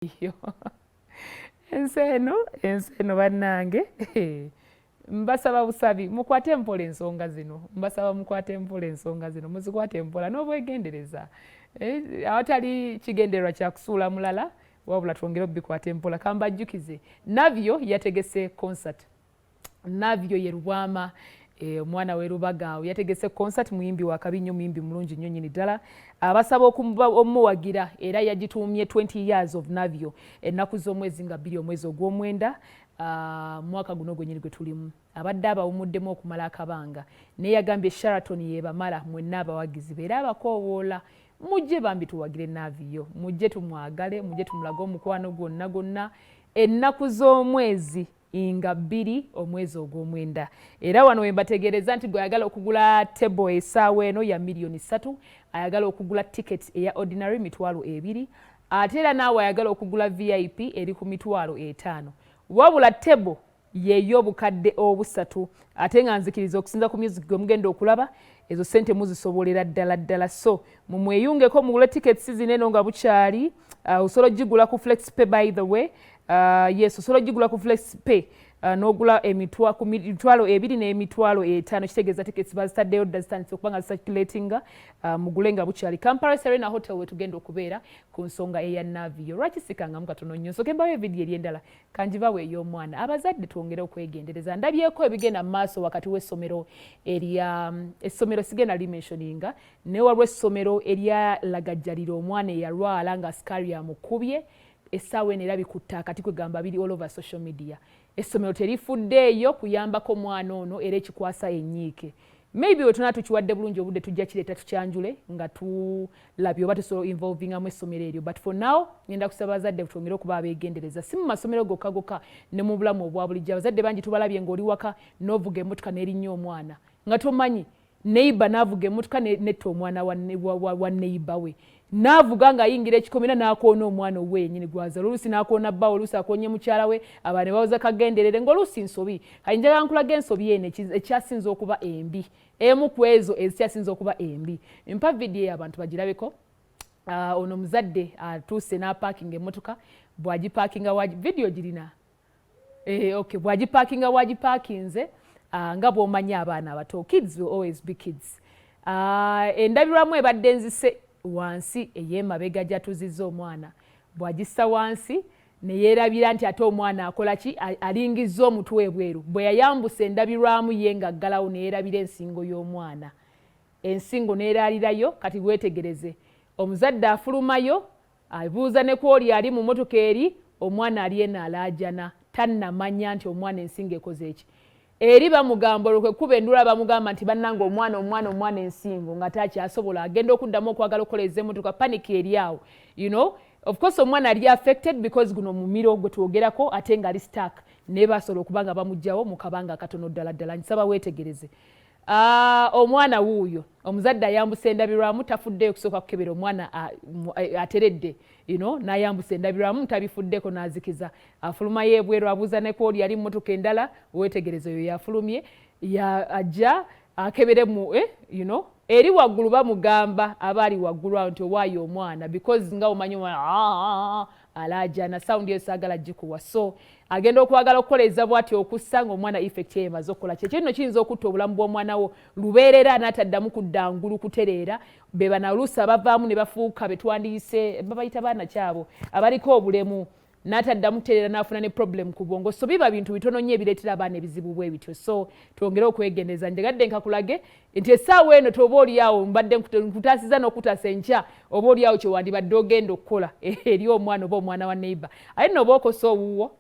Yo ensi eno, ensi eno bannange, mbasaba busabi mukwate mpola ensonga zino. Mbasaba mukwate mpola ensonga zino, muzikwate mpola n'obwegendereza, awatali kigendererwa kyakusuula mulala, wabula twongere obikwata empola. Kambajjukize, Navio yategese concert. Navio ye Lubwama, omwana we Lubaga awo yategese concert. Muyimbi wa kabi nnyo, muyimbi mulungi nnyo nnyini ddala. Abasaba okumuwagira era yagituumye 20 Years of Navio. Ennaku z'omwezi nga 2 omwezi ogw'omwenda, mwaka guno gwennyini gwe tulimu. Abadde abawumuddemu okumala akabanga, naye yagambye Sheraton yebamala mwenna abawagizi be, era abakoowoola mujje bambi tuwagire Navio, mujje tumwagale, mujje tumulage omukwano gwonna gwonna ennaku z'omwezi nga 2 omwezi ogw'omwenda. Era wano wembategeereza nti gwe ayagala okugula table essaawa eno ya miliyoni 3, ayagala okugula ticket eya ordinary 20,000, ate era naawe ayagala okugula VIP eri ku 50,000, wabula table yeey'obukadde 300. Ate nga nzikiriza okusinza ku music gwe mugenda okulaba, ezo sente muzisobolera ddala ddala. So mumweyungeko, mugule tickets zino eno nga bukyali. Osobola ogigula ku FlexPay, by the way. Yes, osobola ogigula ku FlexPay, n'ogula ku 20,000 n'emitwalo 5. Kitegeeza tickets bazitaddeyo dda, zitandise okuba nga zicirculatinga. Mugule nga bukyali. Kampala Serena Hotel wetugenda okubeera ku nsonga eya Navio. Lwaki sikangamu katono nnyo? Nsooke mbawo evidiyo eri endala, kangibawo ey'omwana. Abazadde twongere okwegendereza. Ndabyeko ebigenda mu maaso wakati w'essomero erya essomero sigenda limentioninga, naye waliwo essomero eryalagajjalira omwana eyalwala nga sikaali amukubye. Essaawa eno era bikutta akati, kwegamba biri all over social media. Essomero terifuddeeyo kuyambako mwana ono, era ekikwasa enyiike. Maybe we tunaa tukiwadde bulungi obudde, tujja kireeta tukyanjule nga tulabye oba tusobola involvingamu essomero eryo. But for now ngenda kusaba abazadde twongere okuba abeegendereza, si mu masomero gokka gokka, ne mu bulamu obwa bulijjo. Abazadde bangi tubalabye ng'oli waka n'ovuga emmotoka n'erinnya omwana nga tomanyi, neighbour n'avuga emmotoka netta omwana wa neighbour we, n'avuga ng'ayingira ekikomera n'akoona omwana owuwe yennyini gwazala. Oluusi n'akoona bba, oluusi akoonye mukyala we, abaana ne bawoza kagenderere ng'oluusi nsobi. Kati njagala nkulaga ensobi eno ekyasinza okuba embi, emu ku ezo ezikyasinza okuba embi. Mpa vidiyo eyo abantu bagirabeko. Ono muzadde atuuse n'apaakinga emmotoka. Bw'agipaakinga, vidiyo girina, okay, bw'agipaakinga, wagipaakinze, nga bw'omanyi abaana abato, kids will always be kids. Endabirwamu ebadde nzise wansi ey'emabega gy'atuzizza omwana. Bw'agissa wansi ne yeerabira nti ate omwana akola ki, alingizza omutwe ebweru. Bwe yayambusa endabirwamu ye ng'aggalawo, ne yeerabira ensingo y'omwana, ensingo n'eraalirayo. Kati weetegereze, omuzadde afulumayo, abuuza ne kwoli ali mu mmotoka eri, omwana ali eno alaajana, tannamanya nti omwana ensingo ekoze eki. Eri bamugamba, olwo kwe kuba endula, bamugamba nti bannange omwana, omwana, omwana ensingo, nga takyasobola. Agenda okuddamu okwagala okukoleza emmotoka, panic eri awo. Of course omwana ali affected because guno mumiro gwe twogerako, ate nga ali stuck, naye basobola okuba nga bamuggyawo mu kabanga akatono ddala ddala. Nsaba weetegereze. Omwana wuuyo, omuzadde ayambusa endabirwamu, tafuddeyo okusooka kukebera omwana ateredde, n'ayambusa endabirwamu, tabifuddeko, n'azikiza, afulumayo ebweru, abuuza ne kwoli ali mmotoka endala. Weetegereze, oyo yafulumye, ajja akebere mu, eri waggulu bamugamba, aba ali waggulu awo, nti owaayo omwana, because nga omanyi omwana alaajana, sound eyo saagala gikuwa. So agenda okwagala okukoleeza bw'ati okussa ng'omwana effect ye emaze okukola. Kyekyo nno kiyinza okutta obulamu bw'omwana wo lubeerera, n'ataddamu kudda ngulu kutereera. Be bana oluusi abavaamu ne bafuuka betwandiyise babayita baana kyabo abaliko obulemu, n'ataddamu kutereera, n'afuna ne problem ku bwongo. So biba bintu bitono nnyo ebireetera abaana ebizibu bwe bityo. So twongere okwegendereza. Njagadde nkakulage nti essaawa eno toba oli awo, mbadde nkutaasiza n'okutaasa enkya, oba oli awo kyewandibadde ogenda okukola eri omwana oba omwana wa neighbour, aye nno oba okosa owuwo,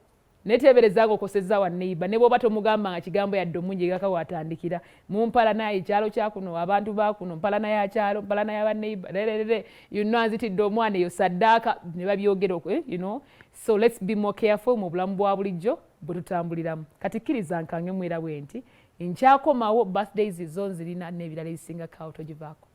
neteebereza nga okosezza wa neighbour, ne bw'oba tomugamba nga kigambo yadde omungi gaka watandikira mu mpalana ekyalo kyakuno, abantu bakuno, mpalana ya kyalo, mpalana ya baneighbour, rerere, anzitidde omwana, eyo saddaaka ne babyogera. So let's be more careful mu bulamu bwa bulijjo bwe tutambuliramu. Kati kkiriza nkange mwera bwe nti nkyakomawo, birthdays zo nzirina n'ebirala ebisingako awo, togivaako.